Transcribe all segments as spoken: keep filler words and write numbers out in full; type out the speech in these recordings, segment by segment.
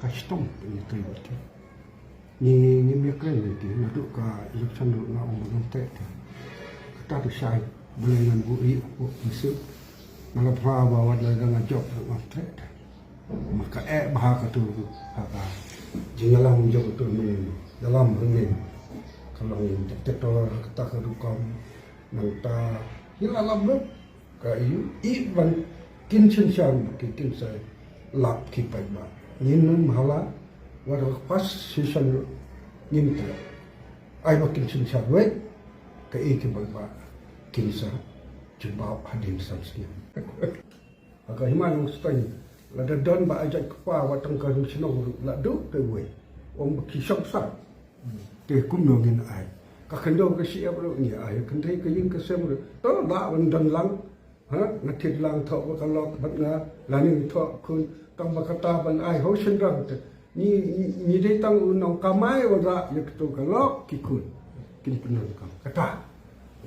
Shtong ni tu bati. Ni ni mi kren ni ti na du ka election du na ong bang te te. Kata tu shai beli ngan bu i bu misi. Na la pra ba wat la dang job na te te. Ma ka e ba ha ka tu ha ka. Jing la jong tu ni dalam ni. Ka long ni te te to kata ka du kam nang ta. Hi la la bu. Ka ïu i ban kin synshar ki kin sa lap ki paidbah. Ngin nym hala wat ka pas session ngin te. Ai ba kin synshar wei ka i ki paidbah kin sa jubab hadien san snem. Ka hima nong stain la da don ba ajak kpa wat tang ka shnong la du te wei. Om ba ki shop sa. Te kumno ngin ai. Ka khyndew ka shi ep ruh ngi ai. Kynthei ka ïing ka sem ruh. To la ban don lang. Ha, nga thit lang thoh ba ka lok bad nga. Lane thoh khun tang ba kata ban ai ho shynrang te. Ngi ngi dei tang u nongkamai u ra ïa kito ka lok ki khun. Kin pyndonkam. Kata.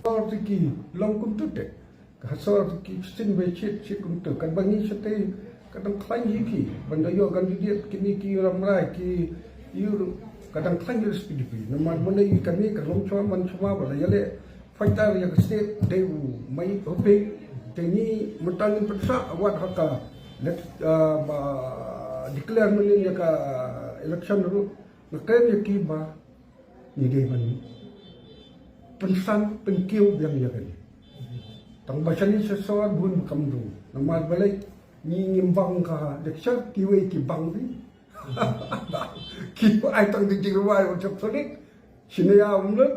Or ti ki long kum tu te. Ka hasor ki shin be chit chit kum tu kan ba ngi shatei ka dang khlaiñ hi ki ban da ïoh kan di diet kini ki ramrai ki ïur ka dang khlaiñ hi S P D P. Namar mane i kane ka long chwa man chwa ba la ïale fighter ïa ka state dei u mai hope te ngi mynta ngin pynsa wat ha ka let ba declare mane ïa ka election ruh nga kren ïa ki ba Ngi dei ban pynsan pynkiew biang ïa kane. Tang ba shane sha sor bun kam dung. Namar balei ngi ngim bang ka dek shar kiwei ki bang bi. Ki ai tang di jingrwai wan chap sonik. Shine ya umlet.